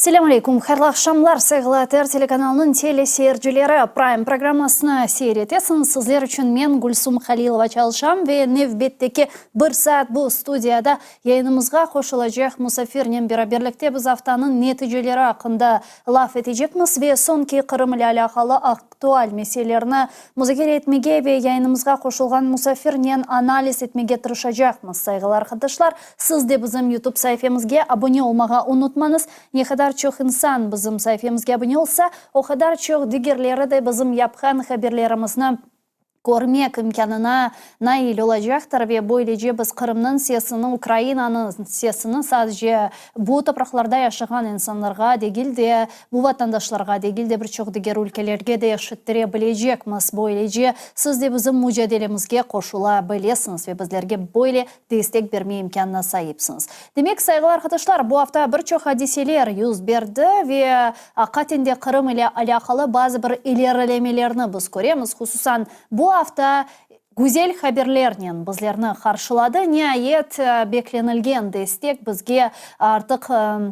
Selâm aleyküm, hayırlı aqşamlar, sayğılı ATR telekanalınıñ teleseyircileri. Prime programmasını seyir etesiñiz. Sizler içün men, Gülsum Halilova, çalışam ve nevbetteki bir saat bu studiyada yayınımızğa qoşulacaq musafirnen beraberlikte biz aftanıñ neticeleri aqqında laf etecekmiz ve soñki Qırım ile alâqalı aktual meselelerni muzakere etmege ve yayınımızğa qoşulğan musafirnen analiz etmege tırışacaqmız. Sayğılı arqadaşlar, siz de bizim YouTube saifemizge abone olmağa unutmañız. Ne qadar çoq insan bizim saifemizge abone olsa, o qadar çoq digerleri de bizim yapqan haberlerimizni körmek imkânına nail olacaqtır ve böylece biz Qırımnıñ sesini, Ukrainanıñ sesini sadece bu topraqlarda yaşağan insanlarğa degil de, bu vatandaşlarğa degil de, bir çoq diger ülkelerge de eşittire bilecekmiz. Böylece siz de bizim mücadelemizge qoşula bilesiñiz ve bizlerge böyle destek berme imkânına saipsiñiz. Demek, sayğılı arqadaşlar, bu afta bir çoq adiseler yüz berdi ve aqaten de Qırım ile alâqalı bazı bir ilerilemelerni biz köremiz. Hususan, bu afta güzel haberlernen bizlerni qarşıladı. Niayet, beklenilgen destek bizge artıq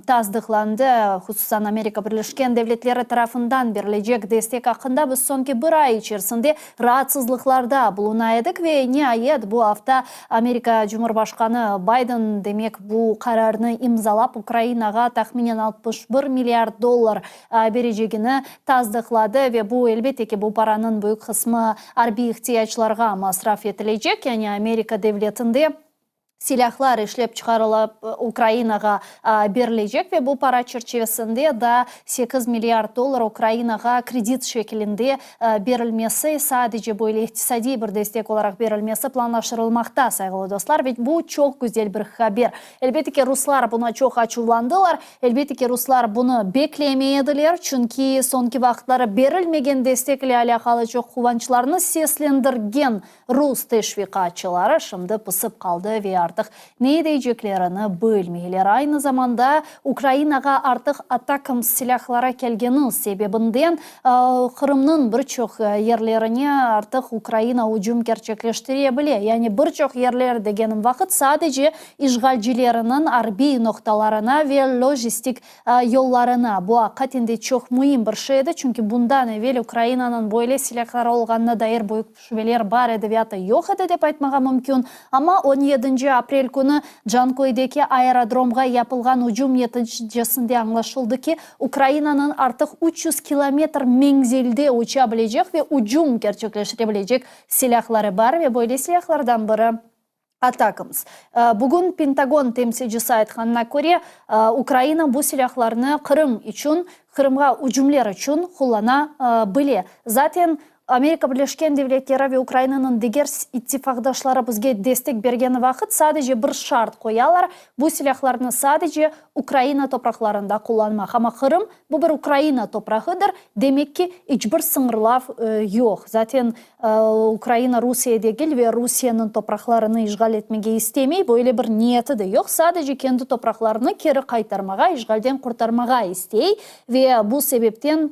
tasdıqlandı. Hususan, Amerika Birleşken Devletleri tarafından berilecek destek aqqında biz soñki bir ay içerisinde raatsızlıqlarda buluna edik ve niayet bu afta Amerika Cumhurbaşqanı Bayden, demek, bu qararnı imzalap, Ukrainağa tahminen 61 milliard dollar berecegini tasdıqladı ve bu, elbette ki, bu paranıñ büyük qısmı arbiy ihtiyaclarğa masraf etilecek, yani Amerika devletinde silâhlar işlep çıqarılıp Ukrainağa berilecek ve bu para çerçivesinde daa 8 milliard dollar Ukrainağa kredit şekilinde berilmesi, sadece böyle iqtisadiy bir destek olaraq berilmesi planlaştırılmaqta, sayğılı dostlar, ve bu çoq güzel bir haber. Elbette ki, ruslar buna çoq açuvlandılar, elbette ki, ruslar bunı beklemey ediler, çünki soñki vaqıtları berilmegen destek ile alâqalı çoq quvançlarını seslendirgen rus teşviqatçıları şimdi pısıp qaldı ve artıq ne deyceklerini bilmeyler. Aynı zamanda Ukrainağa artıq ATACMS silâhları kelgeni sebebinden Qırımnıñ bir çoq yerlerine artıq Ukraina ücüm kerçekleştire bile. Yani bir çoq yerler degenim vaqıt sadece işğalcileriniñ arbiy noqtalarına ve lojistik yollarına. Bu aqiqaten de çoq müim bir şey edi, çünki bundan evel Ukrainanıñ böyle silâhları olğanına dair büyük şübeler bar edi ve atta yoq edi dep aytmağa mümkün. Amma on yedinci aprel künü Canköydeki aerodromğa yapılğan ücüm neticesinde añlaşıldı ki, Ukrainanıñ artıq 300 kilometr menzilde uça bilecek ve ücüm kerçekleştire bilecek silâhları bar ve böyle silâhlardan biri ATACMS. Bugün Pentagon temsilcisi aytqanına köre, Ukraina bu silâhlarnı Qırım içün, Qırımğa ücümler içün qullana bile. Zaten, Amerika Birleşken Devletleri ve Ukrainanıñ diger ittifaqdaşları bizge destek bergeni vaqıt sadece bir şart qoyalar, bu silâhlarnı sadece Ukraina topraqlarında qullanmaq. Amma Qırım, bu bir Ukraina toprağıdır, demek ki, iç bir sıñırlav yoq. Zaten, Ukraina Rusiye degil ve Rusiyeniñ topraqlarını işğal etmege istemey, böyle bir niyeti de yoq, sadece kendi topraqlarını keri qaytarmağa, işğalden qurtarmağa istey ve bu sebepten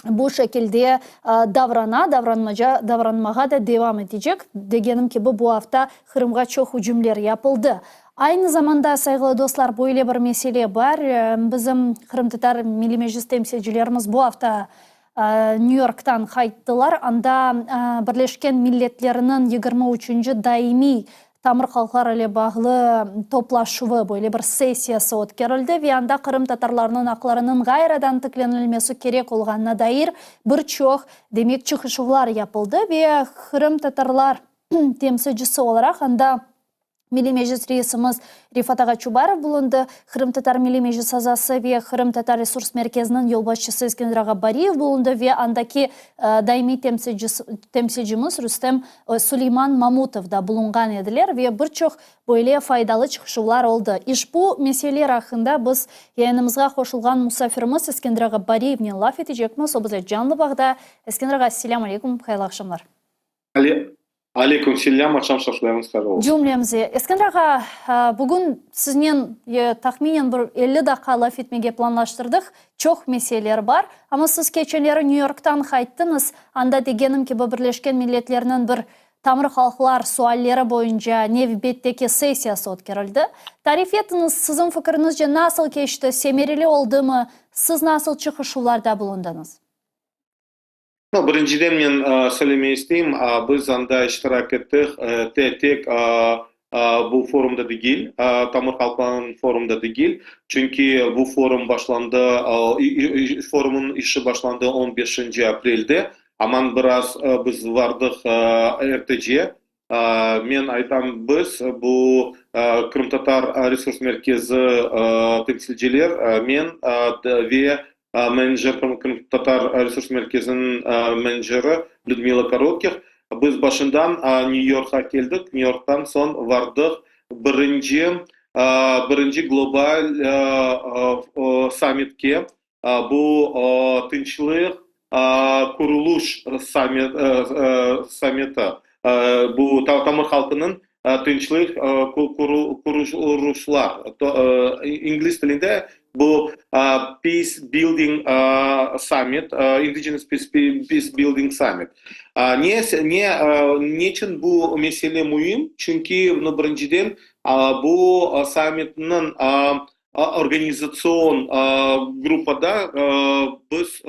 bu şekilde davrana, davranmaca, davranmağa da devam etecek. Degenim kibi, bu afta Qırımğa çoq ücümler yapıldı. Aynı zamanda, sayğılı dostlar, böyle bir mesele bar, bizim Qırımtatar Milliy Meclis temsilcilerimiz bu afta New Yorktan qayttılar, anda Birleşken Milletlerniñ 23-nci daimiy tamır halqlar ile bağlı toplaşuvı, böyle bir sessiyası ötkerildi ve anda qırımtatarlarnıñ aqlarınıñ ğayrıdan tiklenilmesi kerek olğanına dair bir çoq, demek, çıqışuvlar yapıldı ve qırımtatarlar temsilcisi olaraq anda Milliy Meclis reisimiz Refat ağa Çubarov bulundı, Qırımtatar Milliy Meclis azası ve Qırımtatar Resurs Merkeziniñ yolbaşçısı Eskender ağa Bariyev bulundı ve andaki daimiy temsilcimiz Rustem Suleyman Mamutov da bulunğan ediler ve bir çoq böyle faydalı çıqışuvlar oldı. İşbu meseleler aqqında biz yayınımızğa qoşulğan musafirimiz Eskender ağa Bariyevnen laf etecekmiz, o bizle canlı bağda. Eskender ağa, selâm aleyküm, hayırlı aqşamlar. Aleyküm selâm, aqşam şaflarıñız hayırlı olsun. Cümlemize. Eskender ağa, bugün siznen tahminen bir 50 daqqa laf etmege planlaştırdıq. Çoq meseleler bar. Amma siz keçenleri New Yorktan qayttıñız. Anda, degenim kibi, Birleşken Milletlerniñ bir. Tamır halqlar sualleri boyunca nevbetteki sessiyası ötkerildi. Tarif etiñiz, siziñ fikiriñizce nasıl keçti, semereli oldımı, siz nasıl çıqışuvlarda bulundıñız? No, birinciden men söylemege isteyim, biz anda iştirak ettik, tek bu forumda degil, tamır halqlarnıñ forumda degil, çünki bu forum başlandı, forumnıñ işi başlandı 15 aprelde, aman biraz biz vardıq ertece. Men aytam, biz, bu Qırımtatar resurs merkezi temsilciler, men ve menecer, Qırımtatar resurs merkeziniñ meneceri Lüdmila Korotkih, biz başından New Yorkqa keldik, New Yorktan soñ vardıq birinci global sammitke, bu tınçlıq quruluş sammiti, bu tamır halqınıñ tınçlıq quruluşlar, ingliz tilinde bu Peace Building Summit, Indigenous Peace Building Summit. Ne içün bu mesele müim? Çünki, birinciden, bu sammitniñ organizatsion gruppada biz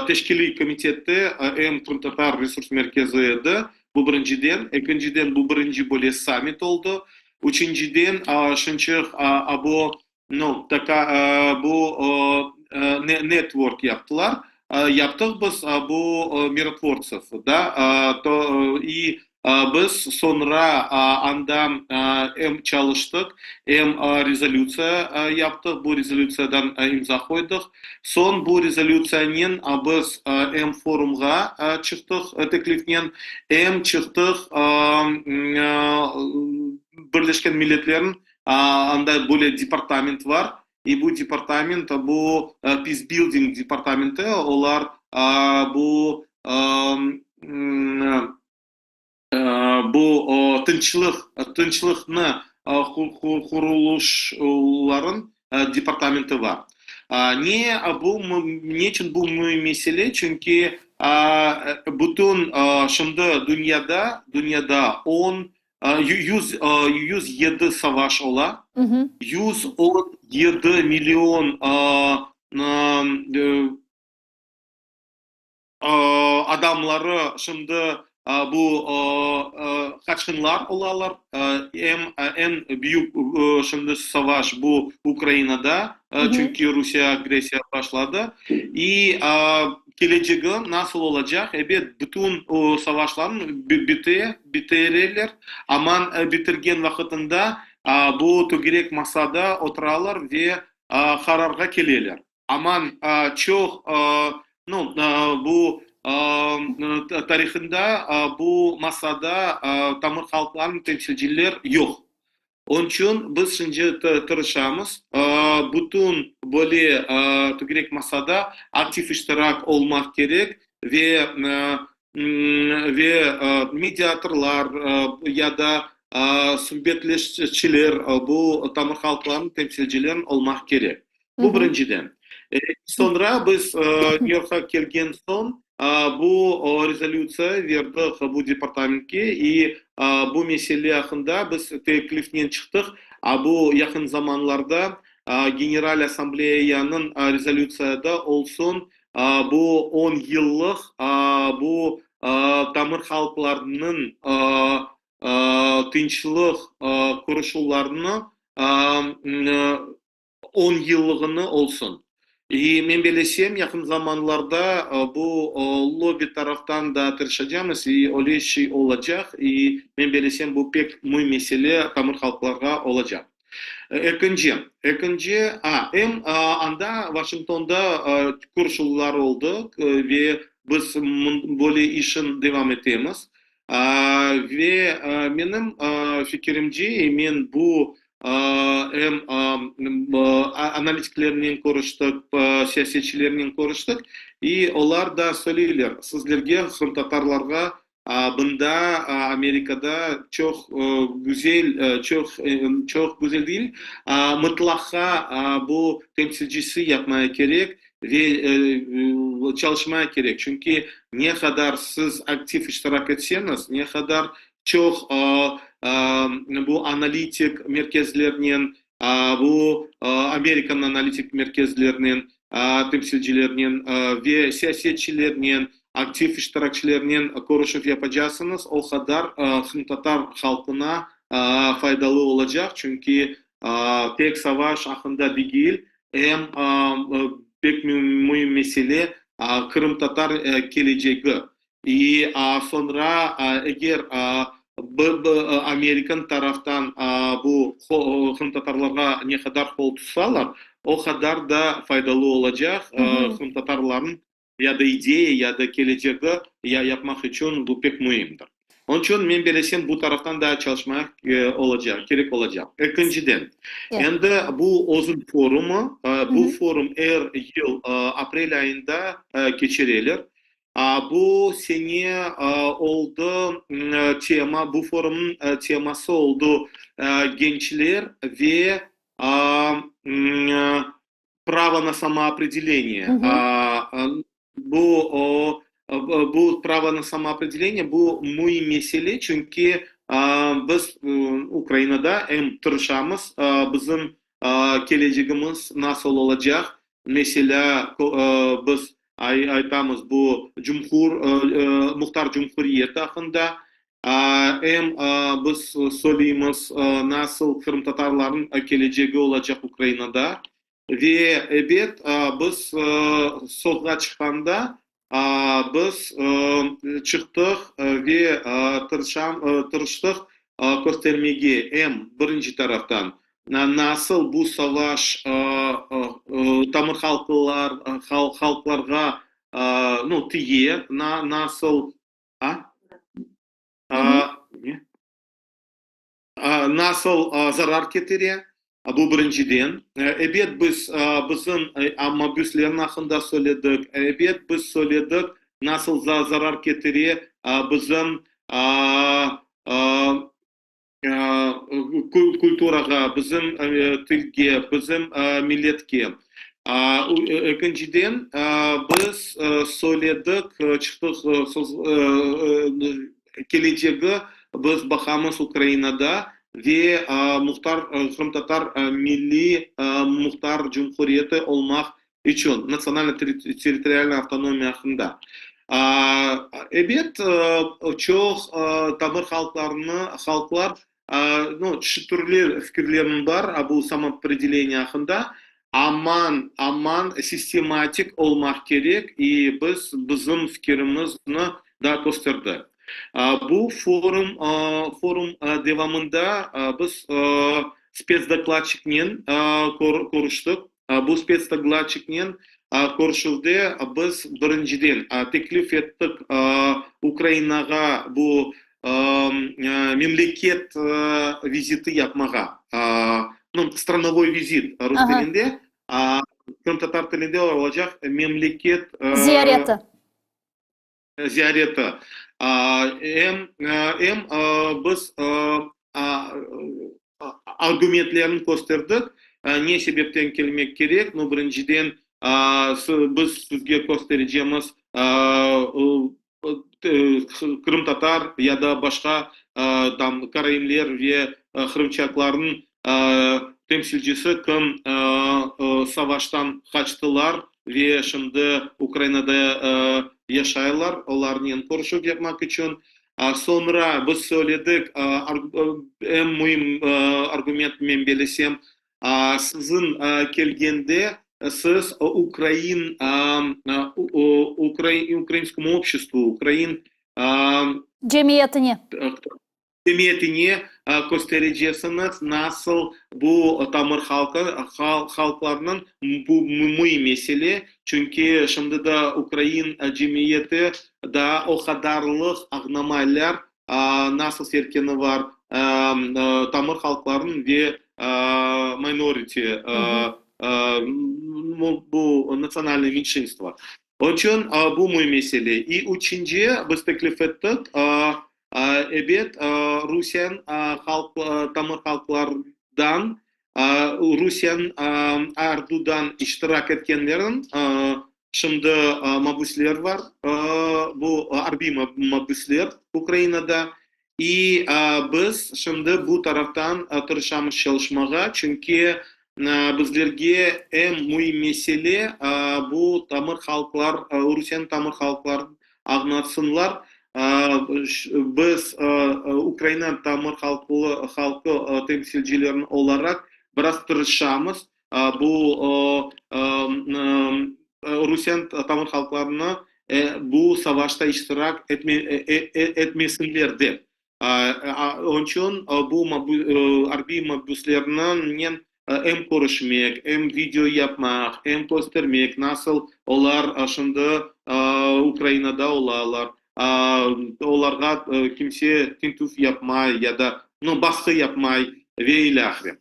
teşkiliy komitette em Qırımtatar resurs merkezi edi, bu birinciden. Ekinciden, bu birinci böyle sammit oldı. Üçünciden, şınçıq bu, ну, taka bu network yaptılar. Yaptıq biz bu mirotvortsev, да, то и biz soñra anda em çalıştıq, em rezolütsiya yaptıq, bu rezolütsiyadan imza qoydıq. Soñ bu rezolütsiyanen biz em forumğa çıqtıq teklifnen, em çıqtıq Birleşken Milletlerniñ anda böyle departament bar, и bu departament, bu Peace Building departamenti, olar bu tınçlıqnı quruluşların departamenti bar. Ne içün bu mesele? Çünki bütün şimdi dünyada 107 savaş ola, 117 million adamları şimdi bu qaçqınlar olalar. Eñ büyük şimdi savaş bu Ukrainada, çünki Rusiye agressiya başladı. И kelecegi nasıl olacaq? Ebet, bütün savaşlarnıñ bite, bitireler, aman bitirgen vaqıtında bu tögerek masada oturalar ve qararğa keleler. Aman çoq, ну, bu tarihında bu masada tamır halqlarnıñ temsilciler yoq. Onıñ içün biz şimdi tırışamız bütün böyle tögerek masada aktiv iştirak olmaq kerek ve mediatorlar ya da subetleşçiler, bu tamır halqlarnıñ temsilcilerin olmaq kerek. Bu birinciden. Soñra biz New Yorkqa kelgen soñ bu rezolütsiya berdik bu departamentke и bu mesele aqqında biz teklifnen çıqtıq. Bu yaqın zamanlarda General Assambleyanıñ rezolütsiyada olsun bu 10 yıllıq bu tamır halqlarnıñ tınçlıq quruşuvlarını 10 yıllığını olsun. И men bilesem, yaqın zamanlarda bu lobby taraftan da tırışacağımız, и öyle şey olacaq, и men bilesem, bu pek müim mesele tamır halqlarğa olacaq. Ekinci, em anda Washingtonda körüşüvler oldı ve biz böyle işin devam etemiz. Ve menim fikirimce, men bu em analitiklernen körüştik, siyasetçilernen körüştik, и olar da söyleyler, sizlerge, qırımtatarlarğa bunda Amerikada çoq güzel, çoq çoq güzel değil, mıtlaqa bu temsilcisi yapmaya kerek. Ve çalışmaya kerek, çünki ne qadar siz aktiv iştirak etseñiz, ne qadar çoq bu analitik merkezlernen, bu Amerikanıñ analitik merkezlerinen, temsilcilernen ve siyasetçilernen, aktiv iştirakçilernen körüşüv yapacaqsıñız, o qadar qırımtatar halqına faydalı olacaq, çünki tek savaş aqqında degil, Em pek müim mesele, qırımtatar kelecegi. İ soñra, eger Amerikan taraftan bu qırımtatarlarğa ne qadar qol tutsalar, o qadar da faydalı olacaq qırımtatarlarnıñ ya da ideya, ya da kelecegi yapmaq içün bu pek müimdir. Onıñ içün men belesem, bu taraftan da çalışmaq olacaq, kerek olacaq. Ekinciden, endi bu özün forumı, bu forum er yıl aprel ayında keçireler. Bu sene oldı tema, bu forumnıñ teması oldı gençler ve Pravo na samoopredeleniye, bu, bu pravo na samoopredeleniye, bu müim mesele, çünki biz Ukrainada em tırışamız, bizim kelecegimiz nasıl olacaq, meselâ, biz aytamız bu cumhur, muhtar cumhuriyet aqqında, Em biz söyleymiz, nasıl qırımtatarlarnıñ kelecegi olacaq Ukrainada. Ve, ebet, biz sozğa çıqqanda, biz çıqtıq ve tırıştıq köstermege, em, birinci taraftan, nasıl bu savaş tamır halqlarğa, nu, tiye, nasıl A? A, ne? A, nasıl zarar ketire? Bu birinciden. Ebet, biz bizim mabüslerniñ aqqında söyledik. Ebet, biz söyledik, nasıl zarar ketire bizim kulturağa, bizim tilge, bizim milletke. Ekinciden, biz söyledik, çıqtıq, kelecegi biz baqamız Ukrainada ve muhtar, qırımtatar milliy muhtar cumhuriyeti olmaq içün, natsional-territorialnıy avtonomiya aqqında. Ebet, çoq tamır halqlarnı, halqlar, nu, çeşit türlü fikirlerim bar bu samoopredeleniye aqqında, amman, amman sistematik olmaq kerek, i biz bizim fikirimizni da kösterdik. Bu forum, forum devamında biz spetsdokladçiknen körüştik. Bu spetsdokladçiknen körüşüvde biz, birinciden, teklif ettik Ukrainağa bu memleket viziti yapmağa, nu, stranovoy vizit rus tilinde, qırımtatar tilinde olacaq memleket ziyareti. Ziyareti. Em, em biz argumentlerini kösterdik, ne sebepten kelmek kerek. Nu, birinciden, biz sizge kösterecemiz qırımtatar ya da başqa tam karaimler ve qırımçaqlarnıñ temsilcisi, kim savaştan qaçtılar ve şimdi Ukrainada yaşaylar, olarnen körüşüv yapmaq içün. Soñra biz söyledik, eñ müim argument, men belesem, siziñ kelgende siz ukrain, ukrainskomu обществу, ukrain cemiyetine. Cemiyetine kösterecesiñiz, nasıl bu tamır halqı, halqlarnıñ bu müim mesele, çünki şimdi da ukrain cemiyeti daa o qadarlıq añlamaylar, nasıl ferkeni var tamır halqlarnıñ ve minority, bu natsionalnıy menşinstvo. Onıñ içün bu müim mesele. İ üçünci, biz teklif ettik, Ebet, Rusiyeniñ halq, tamır halqlardan. Rusiyeniñ ordudan iştirak etkenlerniñ şimdi mabüsler var, bu arbiy mabüsler Ukrainada. İ biz şimdi bu taraftan tırışamız çalışmağa, çünki bizlerge eñ müim mesele bu tamır halqlar, Rusiyeniñ tamır halqların añlatsınlar. Biz Ukraina tamır halqı temsilcileri olaraq biraz tırışamız bu Rusiyeniñ tamır halqlarını bu savaşta iştirak etmesinler dep. Onıñ içün bu arbiy mabüslernen em körüşmek, em video yapmaq, em köstermek, nasıl olar şimdi Ukrainada olalar, olarğa kimse tintüv yapmay ya da basqı yapmay ve ilâhre.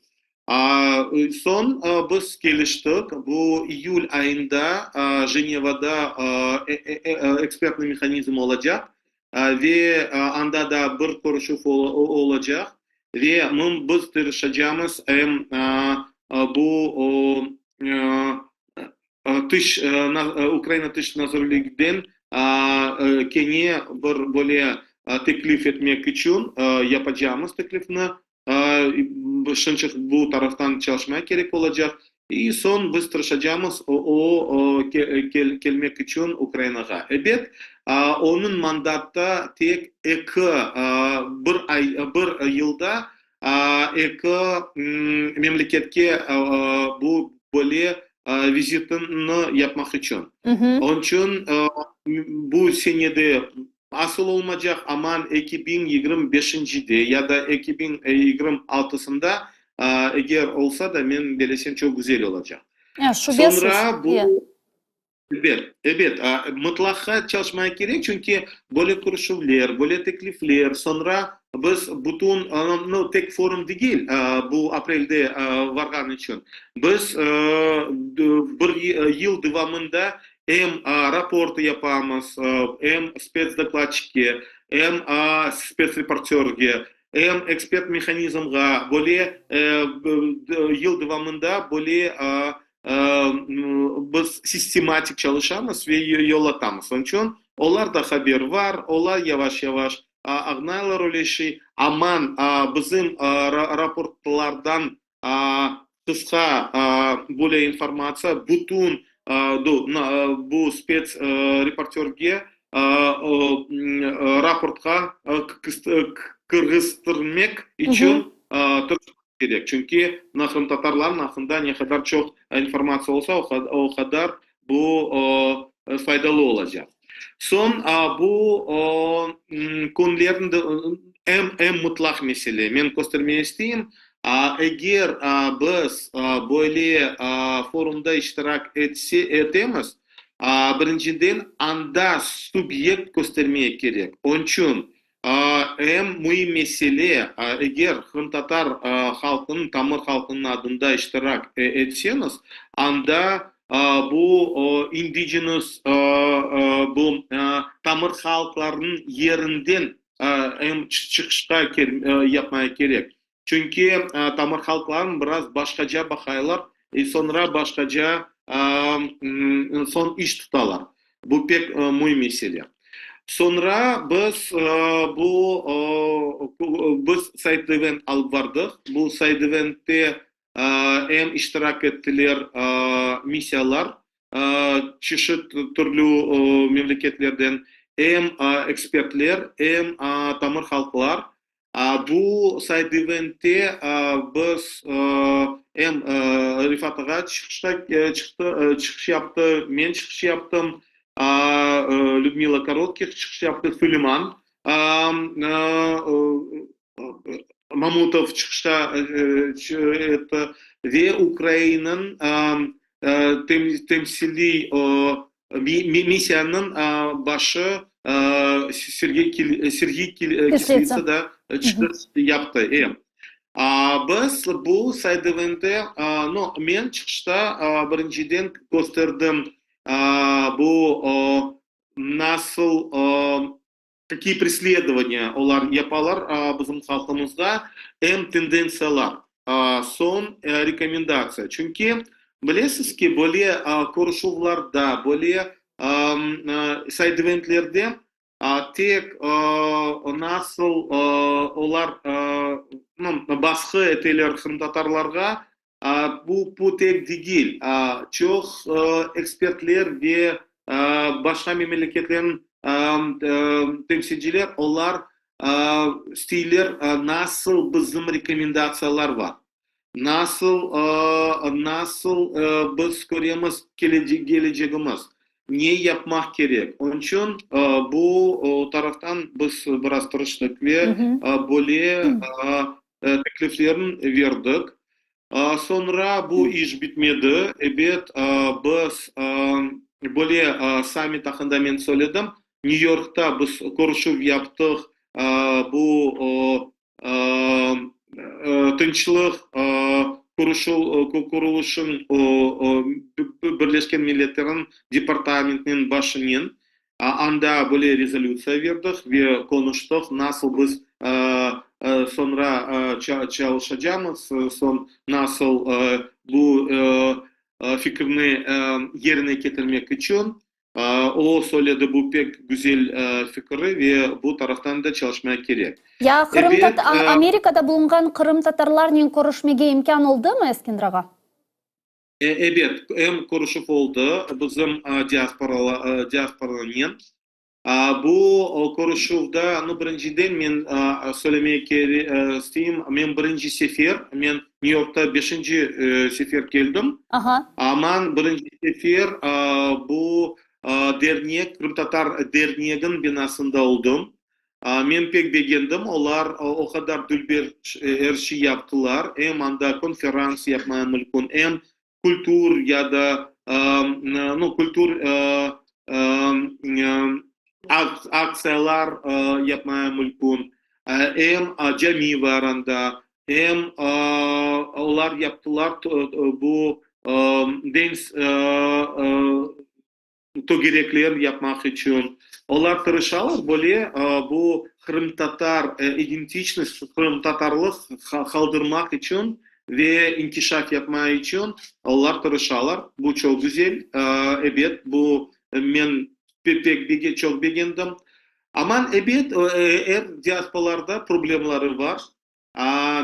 Soñ biz keliştik, bu iyül ayında Jenevada ekspertnıy mehanizm olacaq ve anda da bir körüşüv olacaq ve biz tırışacamız em bu tış Ukraina tış nazirliginden kene bir böyle teklif etmek içün yapacamız teklifni. Şınçıq bu taraftan çalışmaya kerek olacaq. İ soñ biz tırışacamız o kelmek içün Ukrainağa. Ebet, onıñ mandatta tek eki, bir ay, bir yılda eki memleketke bu böyle vizitini yapmaq içün. Onıñ içün bu senede Asıl olmacaq, aman 2025-incide ya da 2026-sında, eger olsa da, men belesem, çoq güzel olacaq. Şübesiz. Soñra bu, ebet, ebet, mıtlaqqa çalışmaya kerek, çünki böyle körüşüvler, böyle teklifler, soñra biz bütün, no, tek forum degil, bu aprelde varğan içün, biz bir yıl devamında Em raport yapamız, em spetsdokladçikke, em spetsreportörge, em ekspert mehanizmğa, böyle yıl devamında böyle biz sistematik çalışamız ve yollatamız. Onıñ içün olar da haber var, olar yavaş-yavaş añlaylar öyle şey. Aman bizim raportlardan Qısqa böyle informatsiya bütün bu spets reportörge raportqa kirgiztirmek içün tırışmaq kerek. Çünki qırımtatarlarnıñ aqqında ne qadar çoq informatsiya olsa, o qadar bu faydalı olacaq. Soñ bu künlerniñ eñ mutlaq mesele, men köstermege isteyim, eger biz böyle forumda iştirak etemiz, birinciden anda subyekt köstermege kerek. Onıñ içün Eñ müim mesele, eger qırımtatar halqınıñ, tamır halqınıñ adında iştirak etseñiz, anda bu indigenous, bu tamır halqlarnıñ yerinden em çıqışqa yapmaya kerek. Çünki tamır halqlarnıñ biraz başqaca baqaylar, i soñra başqaca soñ iş tutalar. Bu pek müim mesele. Soñra biz bu biz side event alıp bardıq. Bu side eventte em iştirak ettiler missiyalar çeşit türlü memleketlerden, em ekspertler, em tamır halqlar. Bu side eventte biz em Refat ağa çıqışta çıqtı, çıqış yaptı, men çıqış yaptım, Lüdmila Korotkih çıqış yaptı, Suleyman Mamutov çıqışta etti ve Ukrainanıñ temsiliy missiyanıñ başı Sergey Kislitsa da çıqış yaptı. Biz bu side eventte, no, men çıqışta birinciden kösterdim bu nasıl Kakiye presledovaniya olar yapalar bizim halqımızğa, em tendentsiyalar. Soñ rekomendatsiya. Çünki bilesiz ki, böyle körüşüvlarda, böyle sayd-iventlerde tek nasıl olar basqı eteler qırımtatarlarğa, bu tek degil. Çoq ekspertler ve başqa memleketlerniñ temsilciler, olar isteyler, nasıl bizim rekomendatsiyalar bar, nasıl nasıl biz köremiz kelecegimiz, ne yapmaq kerek. Onıñ içün bu taraftan biz biraz tırıştıq ve böyle tekliflerni berdik. Soñra bu iş bitmedi. Ebet, biz böyle sammit aqqında men söyledim. New Yorkta biz körüşüv yaptıq, bu tınçlıq qurulışıñ Birleşken Milletlerniñ departamentiniñ başınen. Anda böyle rezolütsiya berdik ve qonuştıq, nasıl biz soñra çalışacamız, soñ nasıl bu fikirni yerine ketirmek içün. O söyledi, bu pek güzel fikir ve bu taraftan da çalışmaq kerek. Ya Amerikada bulunğan qırımtatarlarnen körüşmege imkân oldımı, Eskender ağa? Ebet, em körüşüv oldı bizim diasporanen. Bu körüşüvde, nu, birinciden men söylemek isteyim, men birinci sefer, men New Yorkta beşinci sefer keldim. Aman birinci sefer bu dernek, qırımtatar derneginiñ binasında oldım. Men pek begendim, olar o qadar dülber er şey yaptılar, em anda konferans yapmaya mülkün, em kültür ya da, nu, kültür aktsiyalar yapmaya mülkün, em cami bar anda, em olar yaptılar bu dens tögerekler yapmaq içün. Olar tırışalar böyle bu qırımtatar identiçnost, qırımtatarlıq qaldırmaq içün ve inkişaf yapmaq içün olar tırışalar. Bu çoq güzel, ebet, bu men pek çoq begendim. Aman, ebet, er diasporalarda problemları bar.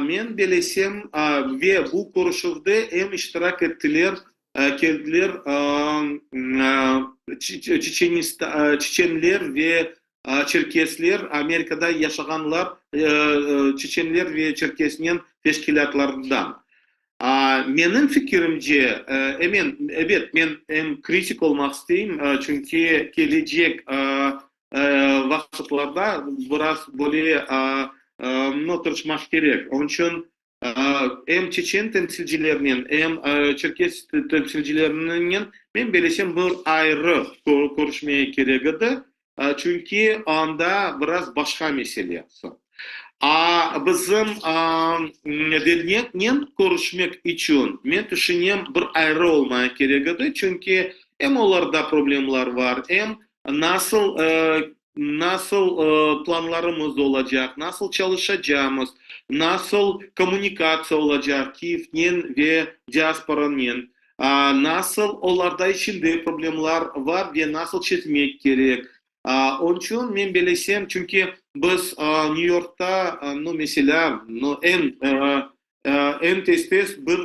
Men belesem, ve bu körüşüvde em iştirak ettiler, keldiler çeçenler ve çerkesler, Amerikada yaşağanlar çeçenler ve çerkesnen teşkilâtlarından. Menim fikirimce, emen, ebet, men em kritik olmaq isteyim, çünki kelecek vaqıtlarda biraz böyle no tırışmaq kerek. Onıñ içün em çeçen temsilcilerinen, em çerkes temsilcilerinen, men belesem, bir ayrı körüşmege kerek edi, çünki anda biraz başqa mesele. A bizim derneknen körüşmek içün, men tüşünem, bir ayrı olmaya kerek edi, çünki em olarda problemler bar, em nasıl nasıl planlarımız olacaq, nasıl çalışacağımız, nasıl kommunikatsiya olacaq Kiyevnen ve diasporanen, nasıl olarda içinde problemler bar ve nasıl çezmek kerek. Onıñ içün men belesem, çünki biz New Yorkta, nu, meselâ, nu, eñ eñ tez-tez bir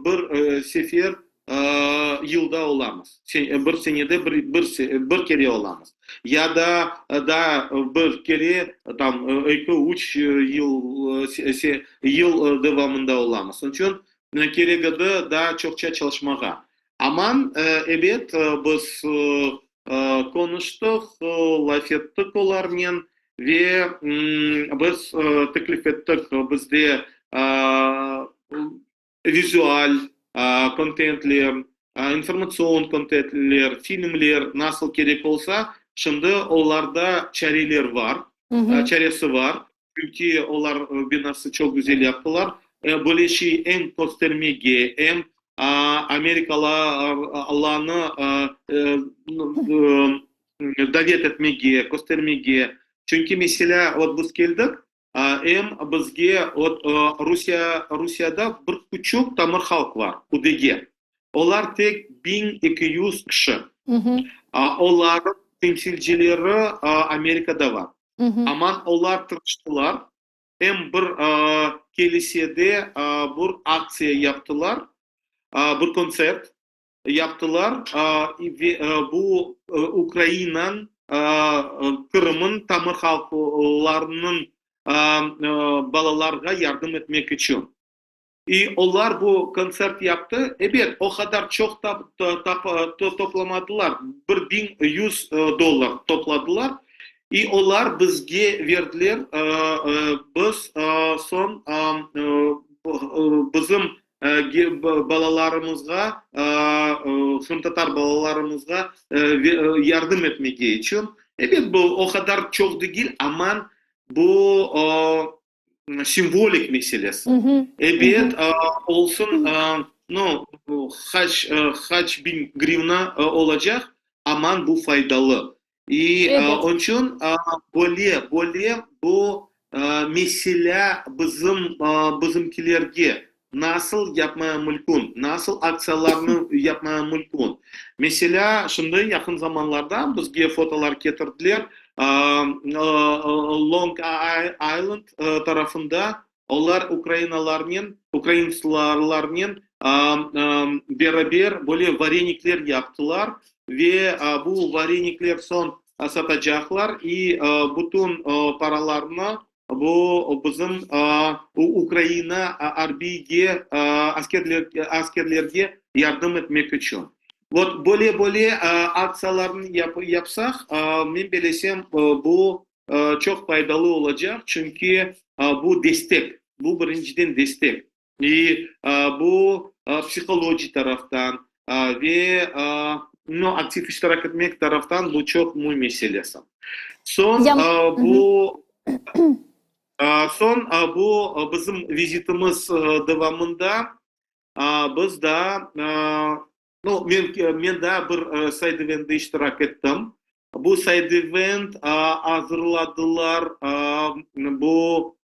bir sefer yılda olamız, bir senede bir bir kere olamız, ya da daa bir kere tam eki, üç yıl yıl devamında olamız. Onıñ içün kerek edi daa çoqça çalışmağa. Aman, ebet, biz qonuştıq, laf ettik olarnen ve biz teklif ettik, bizde vizual kontentler, informatsion kontentler, filmler nasıl kerek olsa, şimdi olarda çareler bar, çaresi bar, çünki olar binası çoq güzel yaptılar. Böyle şey em köstermege, em amerikalılarnı davet etmege, köstermege. Çünki, meselâ, vot biz keldik. Em bizge vot Rusiya, Rusiyada bir küçük tamır halq bar, udege. Olar tek 1200 kişi. Olarnıñ temsilcileri Amerikada bar. Aman olar tırıştılar, em bir kelisede bir aktsiya yaptılar, bir kontsert yaptılar ve bu Ukrainanıñ, Qırımıñ tamır halqlarınıñ balalarğa yardım etmek içün. İ olar bu kontsert yaptı. Ebet, o qadar çoq toplamadılar, 1100 dollar topladılar. İ olar bizge berdiler, biz soñ bizim balalarımızğa, qırımtatar balalarımızğa yardım etmege içün. Ebet, bu o qadar çoq degil, amma bu simvolik meselesi. Ebet, olsun, nu, qaç, qaç biñ grivna olacaq, aman bu faydalı. İ onıñ içün böyle, böyle bu mesele bizim, bizimkilerge nasıl yapmaya mülkün, nasıl aktsiyalarnı yapmaya mülkün. Meselâ, şimdi yaqın zamanlarda bizge fotolar ketirdiler, Long Island tarafında olar ukrainalarnen, ukraintslarnen beraber böyle varenikler yaptılar ve bu varenikler soñ satacaqlar i bütün paralarnı bu bizim Ukraina arbiyge, askerlerge yardım etmek içün. Vot, böyle-böyle aktsiyalarnı yapsaq, men belesem, bu çoq faydalı olacaq, çünki bu destek, bu birinciden destek. İ bu psihologik taraftan ve no, aktiv iştirak etmek taraftan bu çoq müim meselesi. Soñ bu soñ bu bizim vizitimiz devamında biz daa no, men men daa bir side-eventde iştirak ettim. Bu side-event azırladılar bu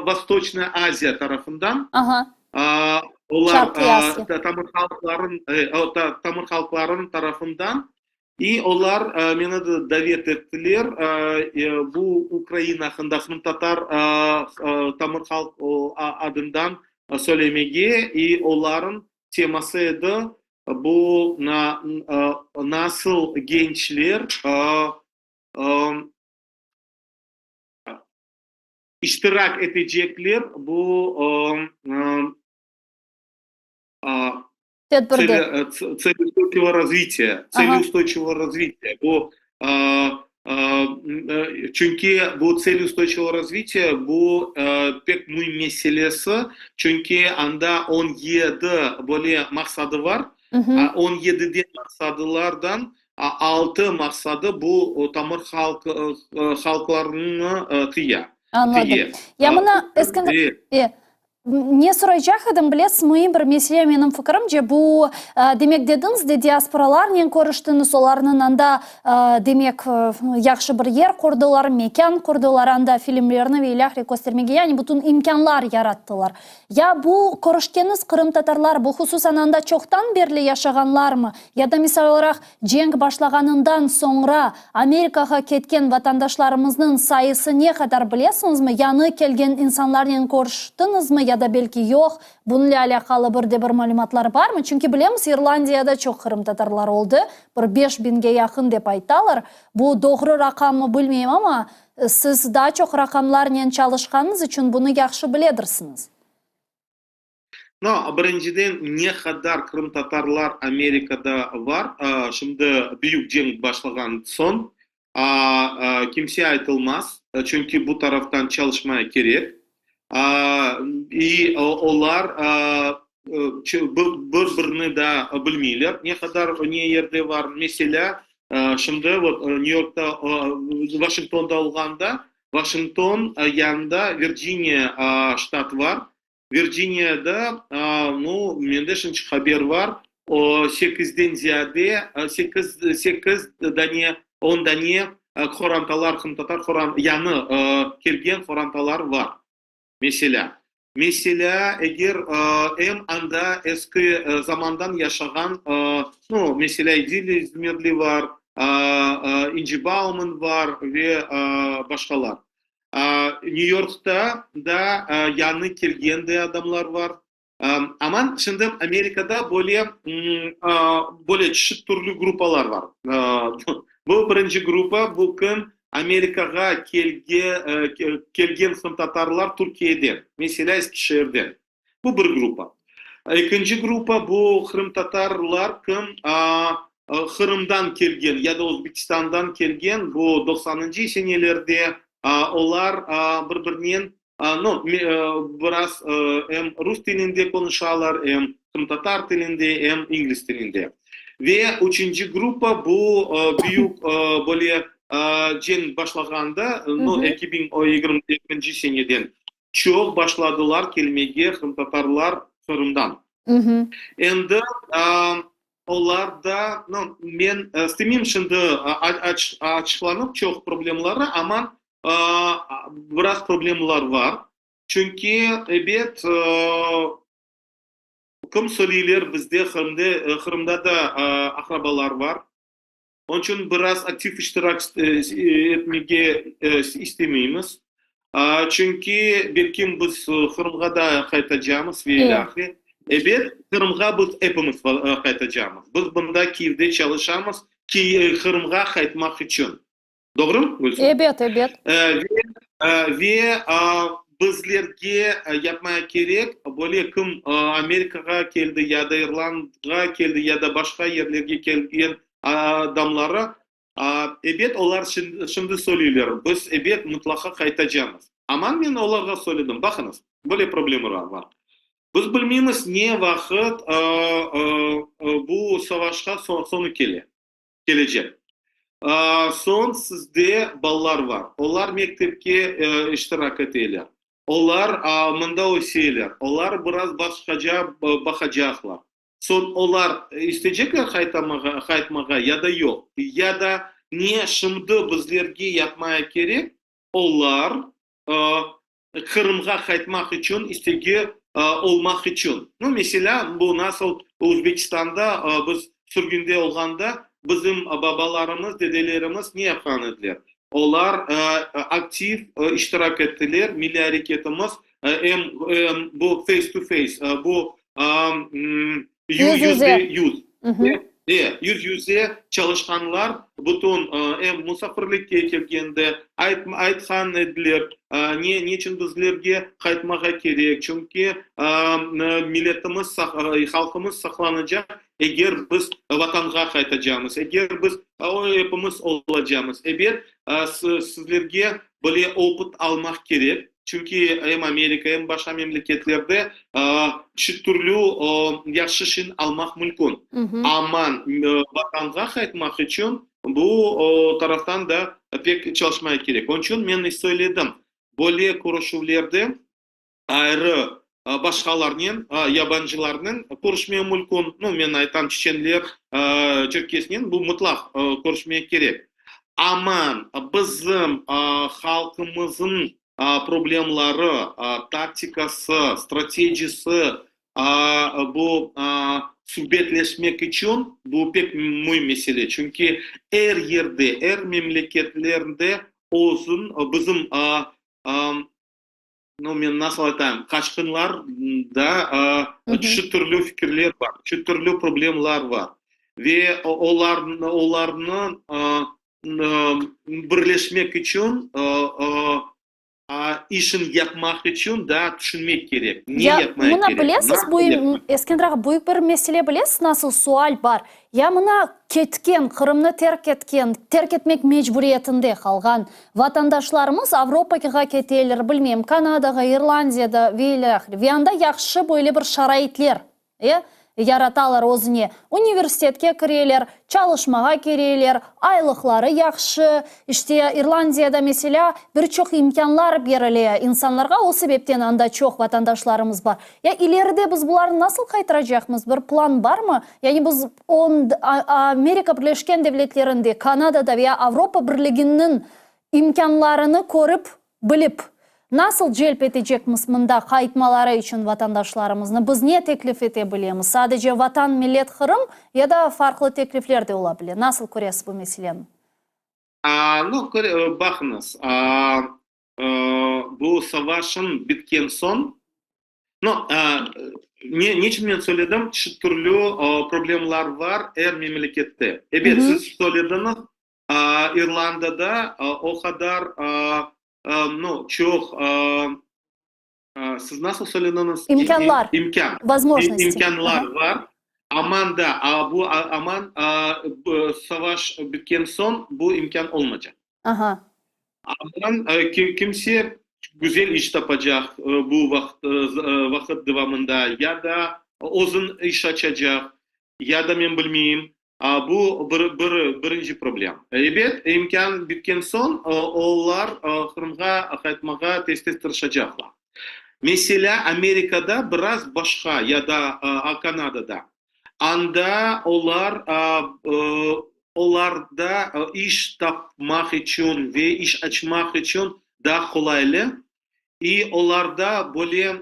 Vostoçnaya Aziya tarafından olar tamır halqların tamır halqların tarafından i olar meni de davet ettiler bu Ukraina aqqında qırımtatar tamır halq adından söylemege i olarıñ teması edi Bu nasıl gençler iştirak etecekler bu Tedbirde. Tseli ustойçivogo razvitiya, tseli ustойçivogo razvitiya, bu çünki bu tseli ustойçivogo razvitiya bu pek müim meselesi, çünki anda 17 böyle maqsadı bar, 17-den maqsadılardan altı maqsadı bu tamır halq halqlarını tıya. Añladım. Ya mına, Eskender, Ne soraycaq edim, bilesiz, müim bir mesele, menim fikirimce, bu, demek, dediñiz de, diasporalarnen körüştiñiz, olarnıñ anda, demek, yahşı bir yer qurdılar, mekân qurdılar, anda filmlerni ve ilâhre köstermege, yani bütün imkânlar yarattılar. Ya bu körüşkeniz qırımtatarlar, bu hususan anda çoqtan berli yaşağanlarmı, ya da, misal olaraq, Cenk başlağanından soñra Amerikağa ketken vatandaşlarımıznıñ sayısı ne qadar bilesiñizmi? Yañı kelgen insanlarnen körüştiñizmi ya da belki yoq? Bunıñle alâqalı bir de bir malümatlar barmı? Çünki bilemiz, İrlandiyada çoq qırımtatarlar oldı, bir beş biñge yaqın dep aytalar. Bu doğru raqammı bilmeyim, amma siz daa çoq raqamlarnen çalışqanıñız içün bunı yahşı biledirsiñiz. No, birinciden, ne qadar qırımtatarlar Amerikada var, şimdi büyük cenk başlağan soñ, kimse aytılmaz, çünki bu taraftan çalışmaya kerek. İ olar bir-birini da bilmeyler, ne qadar ne yerde var. Meselâ, şimdi vot Nyu-Yorkta, Vaşingtonda olğanda, Vaşington yanında Virciniya ştatı var. Virciniyada, nu, mende şunçıq haber bar, Sekizden ziyade, sekiz, sekiz dane, 10 dane qorantalar, qırımtatar qoran, yañı kelgen qorantalar var, meselâ. Meselâ, eger em anda eski zamandan yaşağan, nu, meselâ, İdil İzmirli var, İnci Bauman var ve başqalar. New Yorkta da yañı kelgen de adamlar var. Aman, şimdi Amerikada böyle, böyle çeşit türlü gruppalar var. Bu birinci gruppa, bu kim Amerikağa kelge, kelgen qırımtatarlar Türkiyeden, meselâ, Eskişehirden. Bu bir gruppa. Ekinci gruppa, bu qırımtatarlar, kim Qırımdan kelgen ya da Özbekistandan kelgen, bu doqsanıncı senelerde olar bir-birinen No, biraz em rus tilinde qonuşalar, em qırımtatar tilinde, em ingliz tilinde. Ve üçünci gruppa, bu büyük böyle cenk başlağanda, no, 2022 seneden çoq başladılar kelmege qırımtatarlar Qırımdan. Endi olar da, no, men istemeyim şimdi açıqlanıp çoq problemları, amma Biraz problemler bar. Çünki, ebet, kim söyleyler, bizde Qırımda da aqrabalar bar. Onıñ içün biraz aktiv iştirak etmege istemeymiz. Çünki, belkim, biz Qırımğa da qaytacamız ve ilâhre. Ebet, Qırımğa biz epimiz qaytacamız. Biz mında Kiyevde çalışamız, Qırımğa qaytmaq içün. Doğru, Gülsüm? Ebet, ebet. Ve bizlerge yapmaya kerek, böyle kim Amerikağa keldi ya da İrlandğa keldi ya da başqa yerlerge kelgen adamları, ebet, olar şimdi söyleyler, biz, ebet, mıtlaqa qaytacamız. Aman men olarğa söyledim, baqıñız, böyle problemalar bar. Biz bilmeymiz ne vaqıt bu savaşqa soñu kele. Kelecek. Soñ sizde balalar bar. Olar mektepke iştirak eteler. Olar mında öseler. Olar biraz başqaca baqacaqlar. Soñ olar istecekler qaytmağa ya da yoq? Ya da ne şimdi bizlerge yapmaya kerek, olar Qırımğa qaytmaq içün istegi olmaq içün. Nu, meselâ, bu nasıl Özbekistanda biz sürgünde olğanda bizim babalarımız, dedelerimiz ne yapqan ediler? Olar aktiv iştirak ettiler, milliy areketimiz, em bu face to face, bu Yüz yüze. Yüz. E, yüz yüze çalışqanlar bütün, em musafirlikke kelgende aytqan ediler, ne, neçün bizlerge qaytmağa kerek, çünki milletimiz, halqımız saqlanacaq, eger biz Vatanğa qaytacamız, eger biz epimiz olacamız. Ebet, sizlerge böyle opıt almaq kerek. Çünki em Amerika, em başqa memleketlerde çeşit türlü yahşı şin almaq mümkün. Amma Vatanğa qaytmaq içün bu taraftan da pek çalışmaq kerek. Onıñ içün men söyledim, böyle körüşüvlerde ayrı başqalarnen, yabancılarnen körüşmek mümkün. Nu, men aytam, çeçenler, çerkesnen bu mıtlaq körüşmek kerek. Amma bizim halqımızın problemları, taktikası, stratejisi, bu subetleşmek içün bu pek müim mesele. Çünki er yerde, er memleketlerde özün bizim Nu, men nasıl aytayım, qaçqınlar da çeşit türlü fikirler bar, çeşit türlü problemler bar. Ve olar, olarnı birleşmek içün, işin yapmaq içün daa tüşünmek kerek. Ne Ya, yapmaya mına kerek? bilesiz, Nasıl bu, yapmaq? Eskender ağa, büyük bir mesele bilesiz, nasıl sual bar. Ya mına ketken, Qırımnı terk etken, terk etmek mecburiyetinde qalğan vatandaşlarımız Avropağa keteler, bilmeyim, Kanadağa, İrlandiyada ve ilâhre. Ve anda yahşı böyle bir şaraitler, e? yaratalar özüne, universitetke kireler, çalışmağa kireler, aylıqları yahşı, işte, İrlandiyada, meselâ, bir çoq imkânlar berile insanlarğa, o sebepten anda çoq vatandaşlarımız bar. Ya ileride biz bularnı nasıl qaytaracaqmız, bir plan barmı? Yani biz Amerika Birleşken Devletlerinde, Kanadada veya Avropa Birliginiñ imkânlarını körip, bilip, nasıl celp etecekmiz mında qaytmaları içün vatandaşlarımıznı? Biz ne teklif ete bilemiz? Sadece Vatan, millet, Qırım ya da farqlı teklifler de ola bile? Nasıl köresiz bu meseleni? No, baqıñız, bu savaşın bitken soñ, no, ne, neçün men söyledim, çeşit türlü problemlar var er memlekette. Ebet, siz söylediñiz, İrlandada o qadar, no, çoq, siz nasıl söylediñiz? İmkânlar. İmkân. Vozmojnosti. İmkânlar var. Aman da, bu aman savaş bitken soñ bu imkân olmaycaq. Aha. Aman kimse güzel iş tapacaq bu vaqıt devamında, ya da özün iş açacaq, ya da men bilmeyim. Bu bir, bir, birinci problem. Ebet, imkân bitken soñ olar Qırımğa qaytmağa tez-tez tırışacaqlar. Meselâ, Amerikada biraz başqa, ya da Kanadada. Anda olar, olarda iş tapmaq içün ve iş açmaq içün daa qolaylı, i olarda böyle,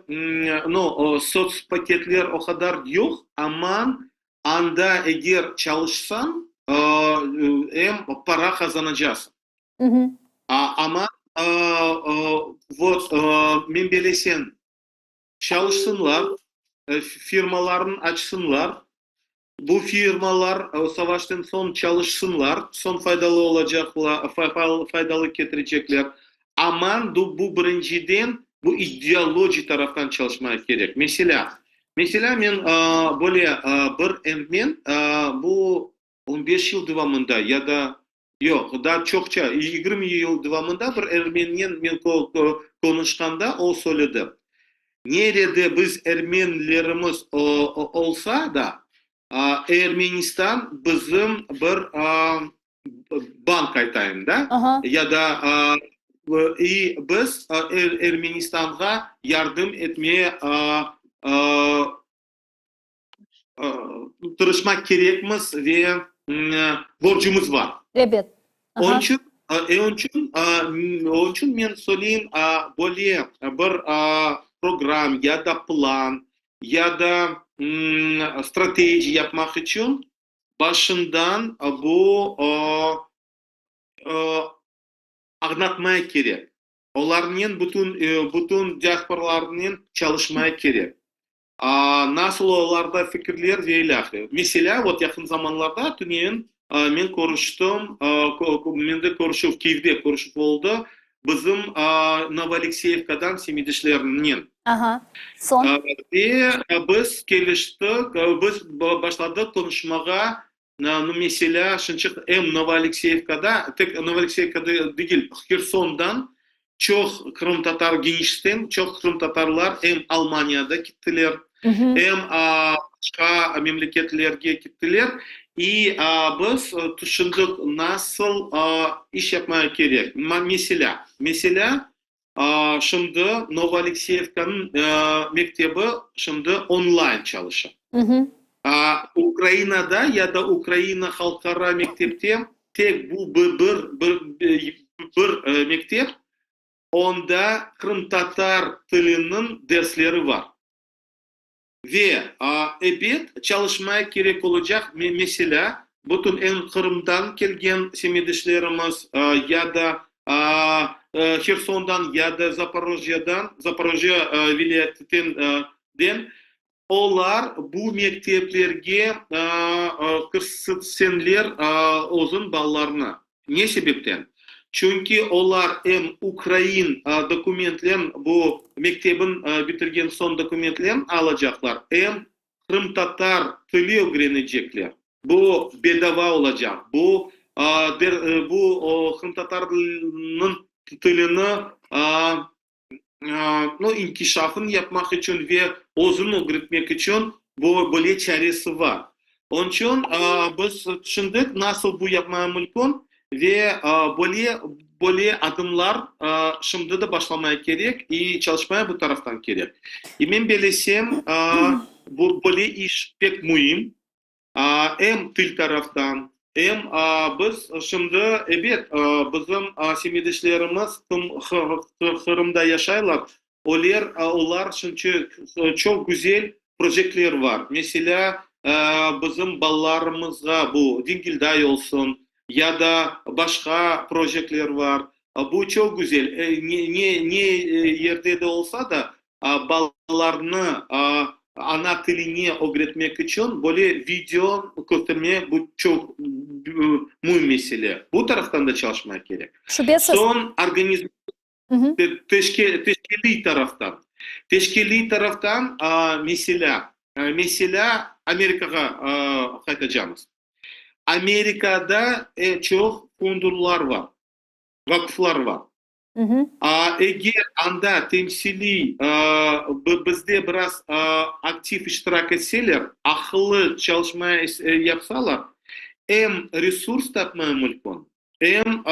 no, sotspaketler o qadar yoq, amma anda eger çalışsañ, em para qazanacasıñ. Amma, vot, men belesem, Çalışsınlar, firmalarını açsınlar, bu firmalar savaştan soñ çalışsınlar, soñ faydalı olacaqlar, faydalı ketirecekler. Aman bu birinciden bu ideoloji taraftan çalışmaq kerek. Meselâ, meselâ men böyle bir ermen bu on beş yıl devamında ya da yoq, daa çoqça, 20 yıl devamında bir ermennen men qonuşqanda o söyledi, Nerede biz ermenlerimiz olsa da, Ermenistan bizim bir bank aytayım da, ya da i biz Ermenistanğa yardım etmeye tırışmaq kerekmiz ve borcumız bar. Ebet. Onıñ içün, onıñ içün, onıñ içün men söyleyim, böyle bir program ya da plan, ya da strateji yapmaq içün başından bu añlatmaq kerek. Olarnen bütün, bütün diasporalarnen çalışmaq kerek. Nasıl olarda fikirler ve ilâhre. Meselâ, vot yaqın zamanlarda tünevin men körüştim, mende körüşüv, Kyivde körüşüv oldı, bizim Novoalekseyevkadan semetdeşlerimnen. Aha, soñ? Ve biz keliştik, biz başladıq qonuşmağa, nu, meselâ, şınçıq em Novoalekseyevkada, tek Novoalekseyevkada degil, Hersondan Çoq qırımtatar gençten çoq qırımtatarlar em Almaniyada kittiler, em başqa memleketlerge kittiler. İ biz tüşündik, nasıl iş yapmağa kerek. Meselâ, meselâ, şimdi Novoalekseyevkanıñ mektebi şimdi online çalışa. Ukrainada ya da Ukraina halqara mektepte tek bu bir bir mektep, onda qırımtatar tiliniñ dersleri bar. Ve, ebet, çalışmaya kerek olacaq, meselâ, bütün em Qırımdan kelgen semetdeşlerimiz ya da Hersondan ya da Zaporojyedan, Zaporojye vilâyetinden, Olar bu mekteplerge kirsetsenler özün balalarını. Ne sebepten? Çünki olar em ukrain dokumentlen, bu mektebin bitirgen soñ dokumentlen alacaqlar, em qırımtatar tili ögrenecekler. Bu bedava olacaq. Bu, bu qırımtatarnıñ tilini no, inkişafını yapmaq içün ve özüni ögretmek içün. Bu böyle çaresi bar. Onıñ içün biz tüşündik, nasıl bu yapmaya mümkün ve böyle böyle adımlar şimdi de başlamaya kerek i çalışmaya bu taraftan kerek. I men belesem, bu böyle iş pek müim, em til taraftan, em biz şimdi, ebet, bizim semetdeşlerimiz Qırımda yaşaylar, Oler, olar çünki çoq güzel projektler var. Meselâ, bizim balalarımızğa bu Dingilday olsun ya da başqa projektler var. Bu çoq güzel. Ne, ne, ne yerde de olsa da, balalarnı ana tiline ögretmek içün böyle video kösterme bu çoq müim mesele. Bu taraftan da çalışmaq kerek. Şübesiz. Soñ organiz. Teşkiliy taraftan. Teşkiliy taraftan, meselâ, meselâ, Amerikağa qaytacamız. Amerikada çoq fondurlar bar, vaqıflar bar. Eger anda temsiliy, bizde biraz aktiv iştirak etseler, aqıllı çalışma yapsalar, em resurs tapmaya mümkün, Em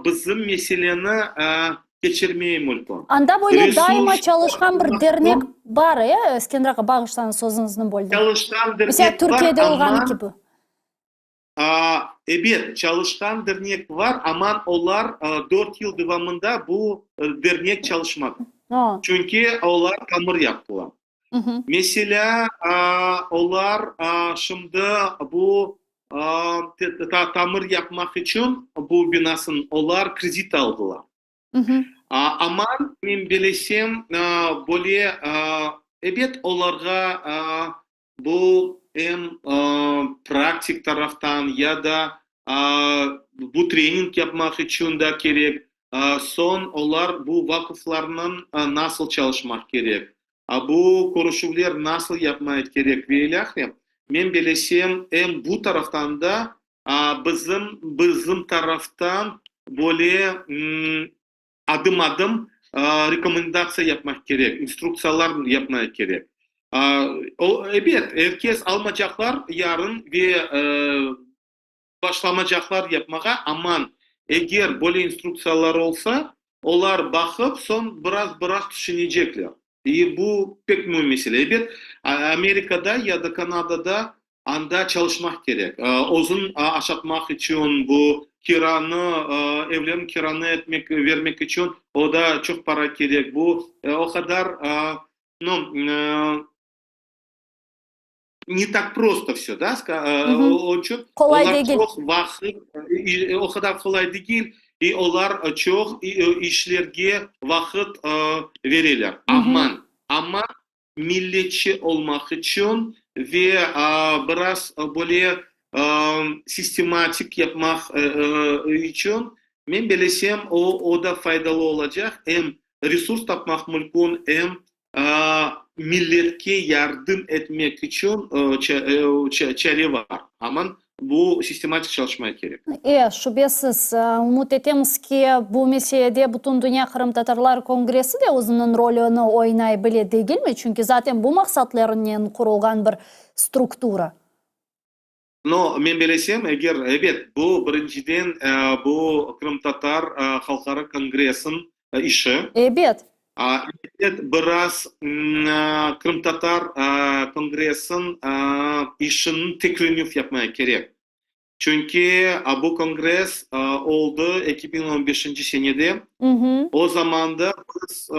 bizim meseleni keçirmeye mümkün. Anda böyle daima çalışqan bir dernek bar, e, Eskender ağa, bağışlañız, sözüñizni böldim. Çalışqan dernek bar, Mesela Türkiyede olğanı kibi. Ebet, çalışqan dernek bar, amma olar dört yıl devamında bu dernek çalışmadı. Çünki olar tamır yaptılar. Meselâ, olar şimdi bu tamır yapmaq içün bu binasın olar kredit aldılar. Amma men bilesem, böyle, ebet, olarğa bu em praktik taraftan ya da bu trening yapmaq içün da kerek. Soñ olar bu vaquflarnıñ nasıl çalışmaq kerek, bu körüşüvler nasıl yapmaq kerek ve ilâhre. Men belesem, em bu taraftan da bizim bizim taraftan böyle adım-adım rekomendatsiya yapmaq kerek, instruktsiyalar yapmaq kerek. O, ebet, er kes almacaqlar yarın ve başlamacaqlar yapmağa, aman, eger böyle instruktsiyalar olsa, olar baqıp, soñ biraz-biraz tüşünecekler. İ bu pek müim mesele. Ebet, Amerikada ya da Kanadada anda çalışmaq kerek. Özün aşatmaq içün, bu kiranı, evlerniñ kiranı etmek, vermek içün o da çoq para kerek. Bu o qadar, nu, ne tak prosto vse, da, onıñ içün olar çoq vaqıt, o qadar qolay degil, i olar çoq işlerge vaqıt bereler. Aman, amma milletçi olmaq içün ve biraz böyle sistematik yapmaq içün, men belesem, o, o da faydalı olacaq, em resurs tapmaq mümkün, em milletke yardım etmek içün çare bar. Aman bu sistematik çalışmaya kerek. E, şübesiz. Ümüt etemiz ki, bu meselede Bütündünya qırımtatarlar kongressi de özüniñ rolüni oynay bile, degilmi? Çünki zaten bu maqsatlarınen qurulğan bir struktura. No, men belesem, eger, ebet, bu birinciden bu Qırımtatar halqara kongressin işi. Ebet. Ebet, biraz Qırımtatar kongressin işini tiklenüv yapmaya kerek. Çünki bu kongress oldı 2015-nci senede. O zamanda biz,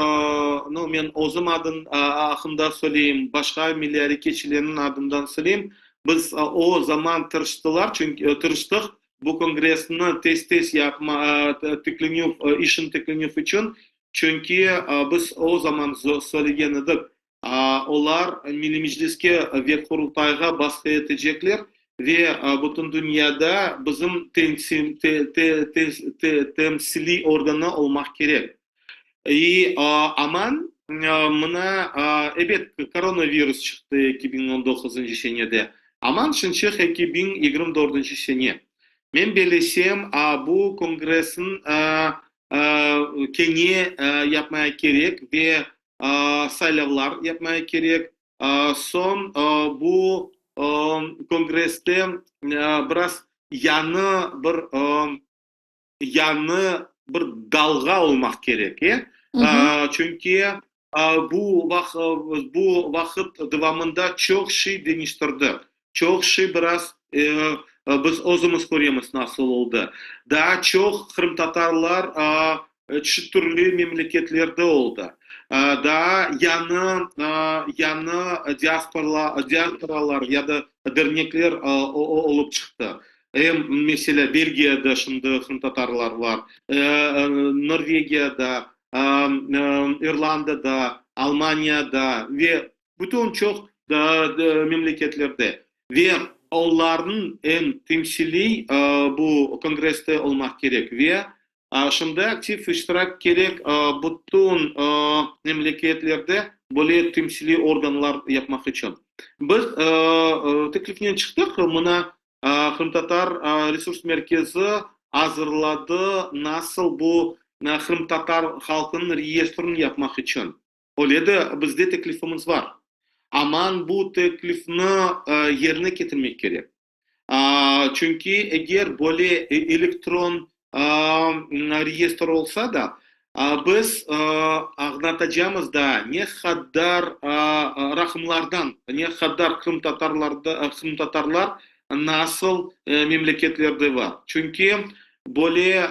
no, men özüm adın aqqında söyleyim, başqa milliy areketçilerniñ adından söyleyim, biz o zaman tırıştılar, çünki tırıştıq bu kongressni tez-tez yapma, tiklenüv, işini tiklenüv içün, çünki biz o zaman söylegen edik, Olar Milliy Mecliske ve Qurultayğa basqı etecekler ve bütün dünyada bizim temsiliy organı olmaq kerek. İ aman, mına, ebet, koronavirus çıqtı 2019-ncı senede, aman şınçıq 2024-nci sene. Men bellesem, bu kongressniñ kene yapmaya kerek ve saylavlar yapmaya kerek. Soñ bu kongresste biraz yañı bir yañı bir dalğa olmaq kerek, e? Çünki bu bu vaqıt devamında çoq şey deñiştirdi. Çoq şey biraz biz özümiz köremiz nasıl oldı. Daa çoq qırımtatarlar çeşit türlü memleketlerde oldı. Daa yañı yañı diasporalar ya da dernekler olıp çıqtı. Em, meselâ, Belgiyada şimdi qırımtatarlar bar, Norvegiyada, İrlandada, Almaniyada ve bütün çoq memleketlerde. Ve olarnıñ em temsiliy bu kongresste olmaq kerek. Ve şimdi aktiv iştirak kerek bütün memleketlerde böyle temsiliy organlar yapmaq içün. Biz teklifnen çıqtıq, mına Qırımtatar resurs merkezi azırladı nasıl bu qırımtatar halqınıñ reyestrini yapmaq içün. Öyle de bizde teklifimiz bar. Aman bu teklifni yerine ketirmek kerek. Çünki eger böyle elektron reyestr olsa da, biz añlatacamız da ne qadar raqımlardan, ne qadar qırımtatarlar nasıl memleketlerde bar. Çünki böyle,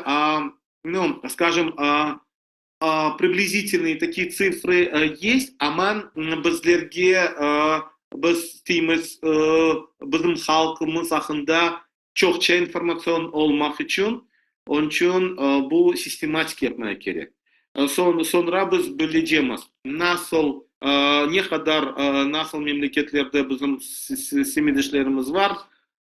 nu, skajom, priblizitelnıye takiye tsifrı yest, aman bizlerge, biz isteymiz bizim halqımız aqqında çoqça informatsion olmaq içün, onıñ içün bu sistematik yapmaya kerek. Soñra biz bilecemiz, nasıl, ne qadar, nasıl memleketlerde bizim semetdeşlerimiz bar,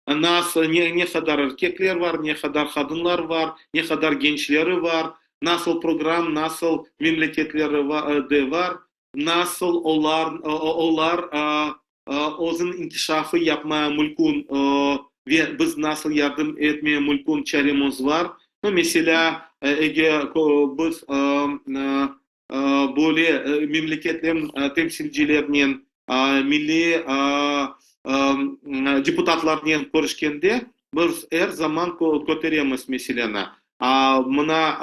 nasıl, ne qadar erkekler bar, ne qadar qadınlar bar, ne qadar gençleri bar, nasıl program, nasıl memleketleri de bar, nasıl olar, olar özüniñ inkişafı yapmaya mülkün ve biz nasıl yardım etmeye mülkün çaremiz bar. Nu, meselâ, eger biz böyle memleketlerniñ temsilcilerinen, milliy deputatlarnen körüşkende, biz er zaman köteremiz meseleni. Mına,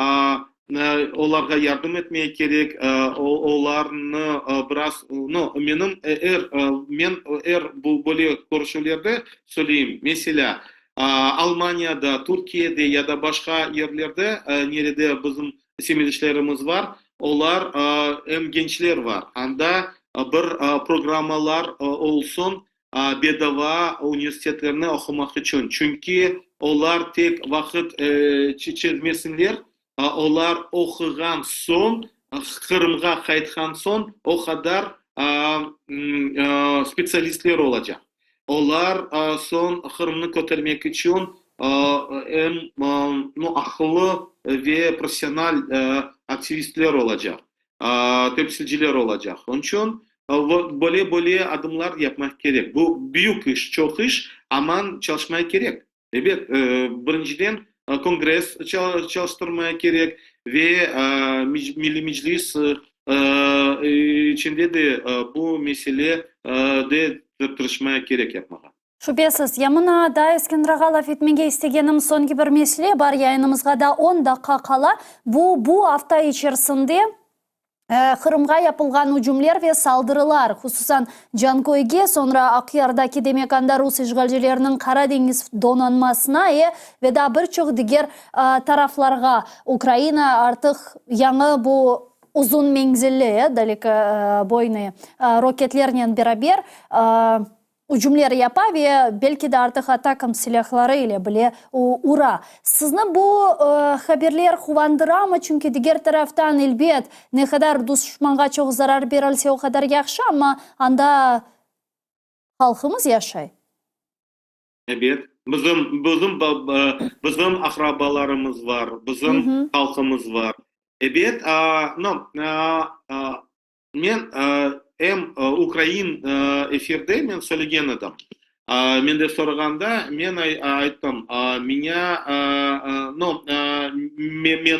olarğa yardım etmege kerek, olarnı biraz, no, menim er, men er bu böyle körüşüvlerde söyleyim, meselâ, Almaniyada, Türkiyede ya da başqa yerlerde, nerede bizim semetdeşlerimiz bar, olar, em gençler bar, anda bir programmalar olsun, bedava universitetlerni oqumaq içün, çünki olar tek vaqıt çezmesinler, olar oquğan soñ, Qırımğa qaytqan soñ o qadar spetsialistler olacaq. Olar soñ Qırımnı kötermek içün em aqıllı ve professional aktivistler olacaq. Temsilciler olacaq. Onıñ içün böyle-böyle adımlar yapmaq kerek. Bu büyük iş, çoq iş, aman çalışmaya kerek. Ebet, birinciden kongress çalıştırmaya kerek ve Milliy Meclis içinde de bu mesele de tırışmaya kerek yapmağa. Şübesiz. Ya mına daa Eskender ağa laf etmege istegenim soñki bir mesele bar, yayınımızğa daa on daqqa qala. Bu, bu afta içerisinde Qırımğa yapılğan ücümler ve saldırılar, hususan Canköyge, soñra Aqyardaki, demek anda rus işğalcileriniñ Qara deñiz donanmasına e ve daa bir çoq diger taraflarğa Ukraina artıq yañı bu uzun menzilli, e, dalekoboynıy, roketlernen beraber ücümler yapa ve belki de artıq ATACMS silâhları ile bile ura. Sizni bu haberler quvandıramı? Çünki diger taraftan, elbet, ne qadar duşmanğa çoq zarar berilse, o qadar yahşı, amma anda halqımız yaşay. Ebet. Bizim, bizim, bizim aqrabalarımız bar, bizim halqımız bar. Ebet, no, Men em ukrain efirde men söylegen edim. Mende sorağanda men ayttım, Menya, no, meni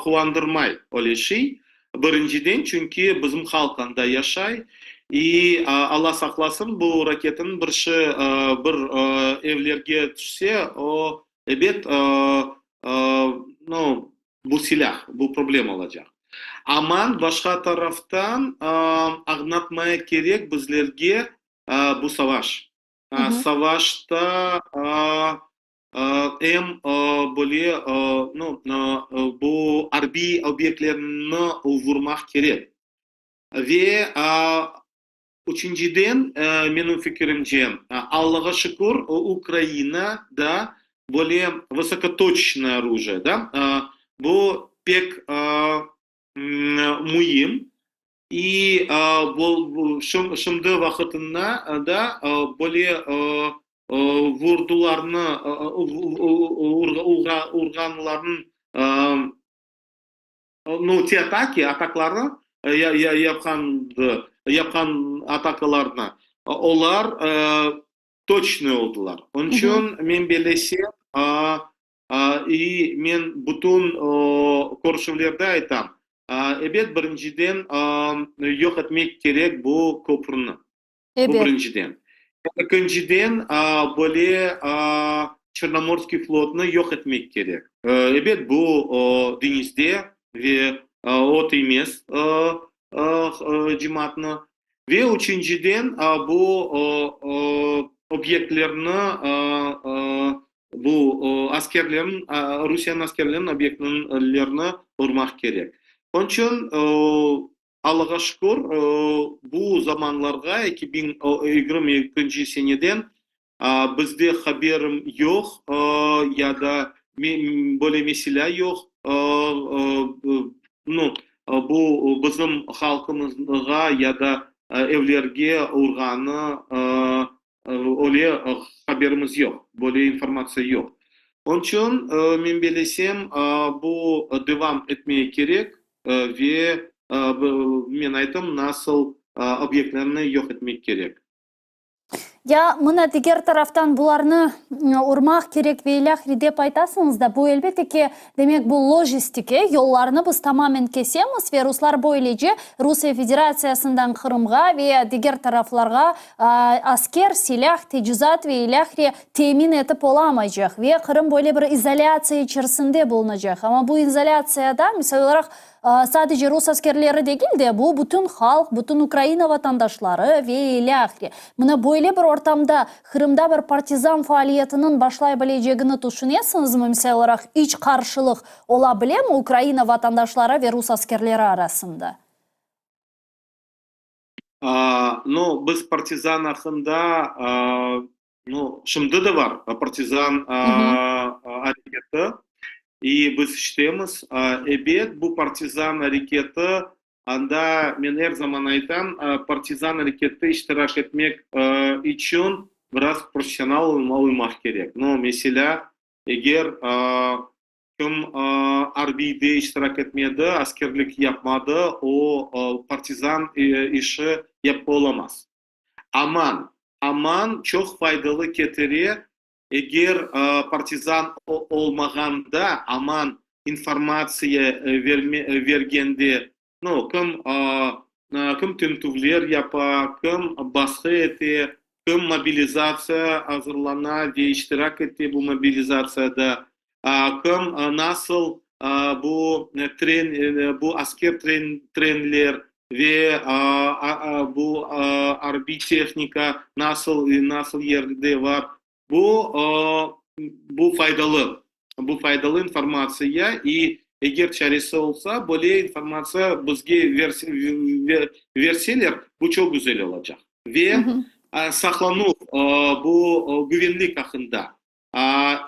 quvandırmay öyle şey. Birinciden, çünki bizim halq anda yaşay. İ Alla saqlasın, bu raketanıñ bir şi bir evlerge tüşse, o, ebet, nu, bu silâh, bu problem olacaq. Aman, başqa taraftan, añlatmaya kerek bizlerge bu savaş. Savaşta em böyle, nu, bu arbiy obyektlerni vurmaq kerek. Ve üçünciden, menim fikirimce, Allağa şükür, Ukraina da böyle vısokotoçnoye orujie, da, bu pek müim, i şimdi vaqıtında da böyle vurdularnı, urğanlarnıñ Nu, te ataki, ataklarnı yapqandı, yapqan atakalarnı, olar toçnıy oldılar. Onıñ içün men bellesem, i men bütün körüşüvlerde aytam, ebet, birinciden yoq etmek kerek bu köprüni. Bu birinciden. Ekinciden, böyle Çernomorskiy flotnı yoq etmek kerek. Ebet, bu deñizde ve o tiymez cemaatnı. Ve üçünciden, bu obyektlerni, bu askerlerniñ, Rusiyeniñ askerleriniñ obyektlerini urmaq kerek. Onıñ içün Allağa şükür, bu zamanlarğa, 2022 seneden bizde haberim yoq, ya da böyle mesele yoq, nu, bu bizim halqımızğa ya da evlerge urğanı öyle haberimiz yoq, böyle informatsiya yoq. Onıñ içün, men bellesem, bu devam etmege kerek ve men ayttım, nasıl obyektlerni yoq etmek kerek. Ya mına diger taraftan bularnı urmaq kerek ve ilâhre dep aytasıñız da, bu elbette ki, demek bu lojistike, yollarnı biz tamamen kesemiz ve ruslar böylece Rusiye Federatsiyasından Qırımğa ve diger taraflarğa asker, silâh, tecizat ve ilâhre temin etip olamaycaq ve Qırım böyle bir izolâtsiya içerisinde bulunacaq. Amma bu izolâtsiyada, misal olaraq, Sadece rus askerleri degil de, bu bütün halq, bütün Ukraina vatandaşları ve ilâhre. Mına böyle bir ortamda Qırımda bir partizan faaliyetiniñ başlay bilecegini tüşünesiñizmi, misal olaraq, iç qarşılıq ola bilemi Ukraina vatandaşları ve rus askerleri arasında? No, biz partizan aqqında, no, şimdi de bar partizan areketi, i biz işitemiz. Ebet, bu partizan areketi, anda men er zaman aytam, partizan arekette iştirak etmek içün biraz professional olmaq kerek. No, meselâ, eger Kim arbiyde iştirak etmedi, askerlik yapmadı, o partizan işi yapıp olamaz. Aman, aman çoq faydalı ketire, eger partizan olmağanda, aman informatsiya vergende, no, kim kim tintüvler yapa, kim basqı ete, kim mobilizatsiya azırlana ve iştirak ete bu mobilizatsiyada, kim nasıl bu tren, bu asker trenler ve bu arbiy tehnika nasıl nasıl yerde bar, bu bu faydalı, bu faydalı informatsiya i eger çaresi olsa, böyle informatsiya bizge verseler, bu çoq güzel olacaq. Ve saqlanuv, bu güvenlik aqqında.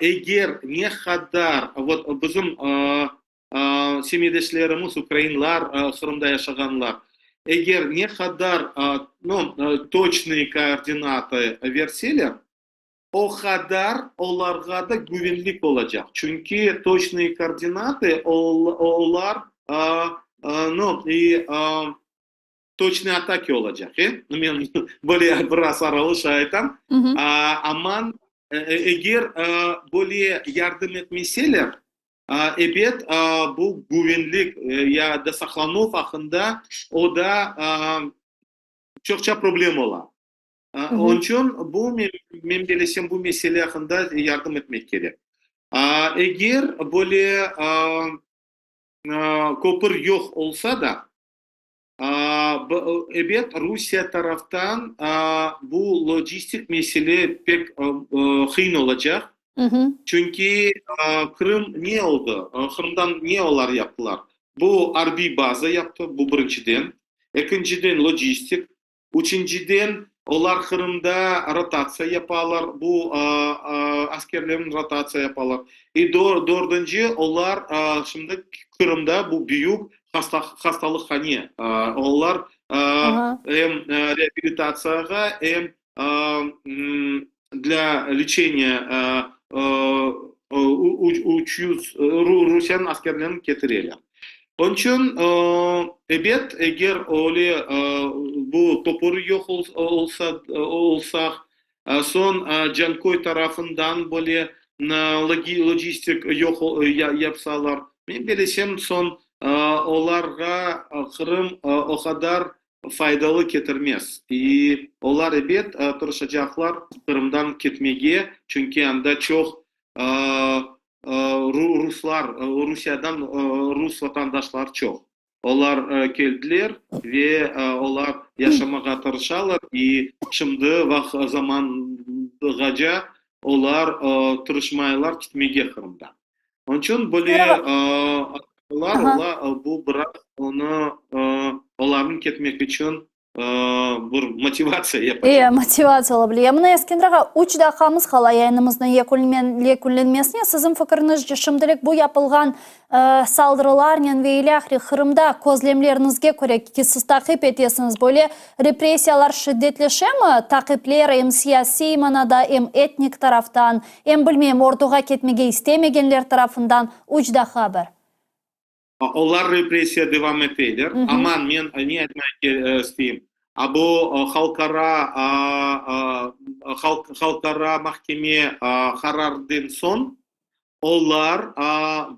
Eger ne qadar, vot, bizim semetdeşlerimiz, ukrainlar, Qırımda yaşağanlar, eger ne qadar, nu, toçnıy koordinatı verseler, o qadar olarğa da güvenlik olacaq. Çünki toçnıy koordinatı olar, nu, i toçnıy ataki olacaq, e? Men böyle biraz aralış aytam. Aman, eger böyle yardım etmeseler, ebet, bu güvenlik ya da saqlanuv aqqında o da. Çoqça problem ola. Onıñ içün bu, men bilesem, bu mesele aqqında yardım etmek kerek. Eger böyle köpür yoq olsa da, ebet, Rusiye taraftan bu logistik mesele pek qıyın olacaq. Çünki Qırım ne oldı? Qırımdan ne olar yaptılar? Bu arbiy baza yaptı, bu birinciden. Ekinciden, logistik. Üçünciden, olar Qırımda rotatsiya yapalar, bu askerlerni rotatsiya yapalar. I dördünci, olar şimdi Qırımda bu büyük hastalıqhane, olar em reabilitatsiyağa, em dlâ leçeniya 300 Rusiyeniñ askerlerini ketireler. Onıñ içün, ebet, eger öyle bu köpür yoq olsa, olsaq, soñ Canköy tarafından böyle logistik yoq yapsalar, men bilesem, soñ olarğa Qırım o qadar faydalı ketirmez. I olar, ebet, tırışacaqlar Qırımdan ketmege, çünki anda çoq ruslar, Rusiyadan rus vatandaşlar çoq. Olar keldiler ve olar yaşamağa tırışalar, i şimdi zamanğaca olar tırışmaylar ketmege Qırımdan. Onıñ içün böyle ola, bu biraz onı, olarnıñ ketmek içün bir motivatsiya yapacaq. E, motivatsiya ola bile. Mına, Eskender ağa, üç daqqamız qala yayınımıznıñ yekünlenmesine. Siziñ fikiriñizce, şimdilik bu yapılğan saldırılarnen ve ilâhre Qırımda közlemleriñizge köre, ki siz taqip etesiñiz, böyle repressiyalar şiddetleşemi, taqipler em siyasiy manada, em etnik taraftan, Em bilmeyim, orduğa ketmege istemegenler tarafından üç daqqa bir. Olar repressiya devam eteler. Aman, men ne aytmaq isteyim, a bu halqara halqara mahkeme qararden soñ olar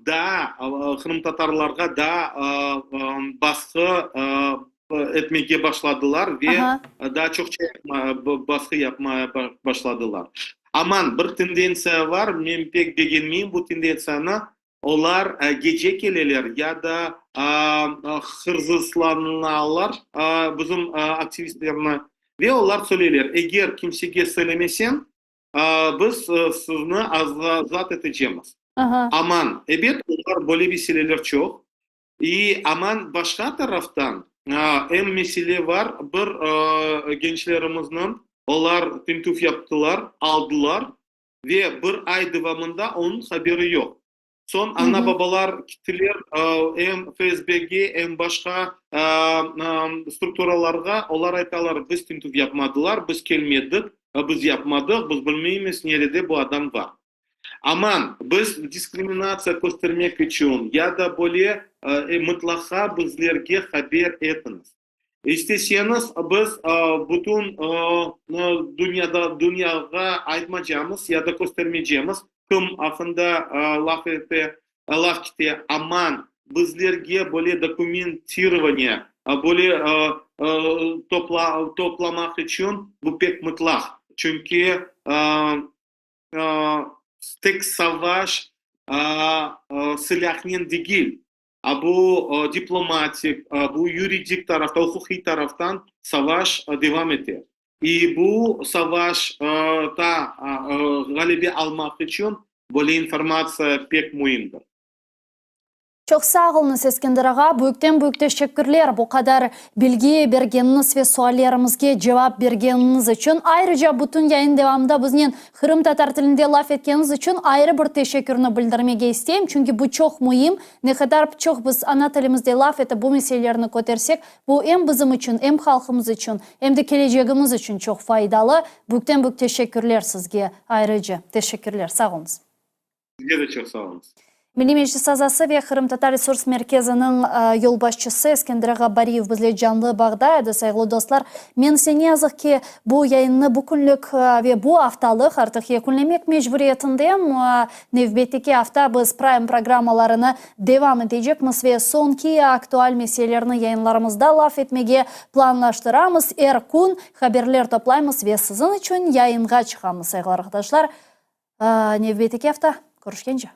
daa qırımtatarlarğa daa basqı etmege başladılar ve daa çoqça basqı yapmaya başladılar. Aman, bir tendentsiya bar, men pek begenmeyim bu tendentsiyanı, olar gece keleler ya da hırsızlanalar bizim aktivistlerni ve olar söyleyler, eger kimsege söylemeseñ, biz sizni azat etecemiz. Aman, ebet, olar böyle meseleler çoq, İ aman başqa taraftan, em mesele bar, bir gençlerimizniñ, olar tintüv yaptılar, aldılar ve bir ay devamında onıñ haberi yoq. Soñ ana-babalar kittiler em FSBge, em başqa strukturalarğa, olar aytalar, biz tintüv yapmadılar, biz kelmedik, biz yapmadıq, biz bilmeymiz nerede bu adam bar. Aman, biz diskriminatsiya köstermek içün ya da böyle mıtlaqa bizlerge haber etiñiz. İsteseñiz, biz bütün dünyada dünyağa aytmacamız ya da köstermecemiz, kim aqqında laf ete, laf kete, aman, bizlerge böyle dokumentirovaniye, böyle toplamaq içün bu pek mıtlaq. Çünki tek savaş silâhnen degil, a bu diplomatik, bu yuridik tarafta, uquqiy taraftan savaş devam ete. İ bu savaşta ğalebe almaq içün böyle informatsiya pek müimdir. Çoq sağ oluñız, Eskender ağa, büyükten-büyük teşekkürler bu qadar bilgi bergeniñiz ve suallerimizge cevap bergeniñiz içün. Ayrıca bütün yayın devamında biznen qırımtatar tilinde laf etkeniñiz içün ayrı bir teşekkürni bildirmege isteyim, çünki bu çoq müim. Ne qadar çoq biz ana tilimizde laf etip bu meselelerni kötersek, bu em bizim içün, em halqımız içün, em de kelecegimiz içün çoq faydalı. Büyükten-büyük teşekkürler sizge ayrıca. Teşekkürler, sağ oluñız. Sizge de çoq sağ oluñız. Milliy Meclis azası ve Qırımtatar Resurs Merkeziniñ yolbaşçısı Eskender ağa Bariyev bizle canlı bağda edi. Sayğılı dostlar, men ise ne yazıq ki, bu yayınnı bu künlük ve bu aftalıq artıq yekünlemek mecburiyetindem. Nevbetteki afta biz Prime programmalarını devam etecekmiz ve soñki aktual meselelerni yayınlarımızda laf etmege planlaştıramız. Er kün haberler toplaymız ve siziñ içün yayınğa çıqamız, sayğılı arqadaşlar. Nevbetteki afta körüşkence.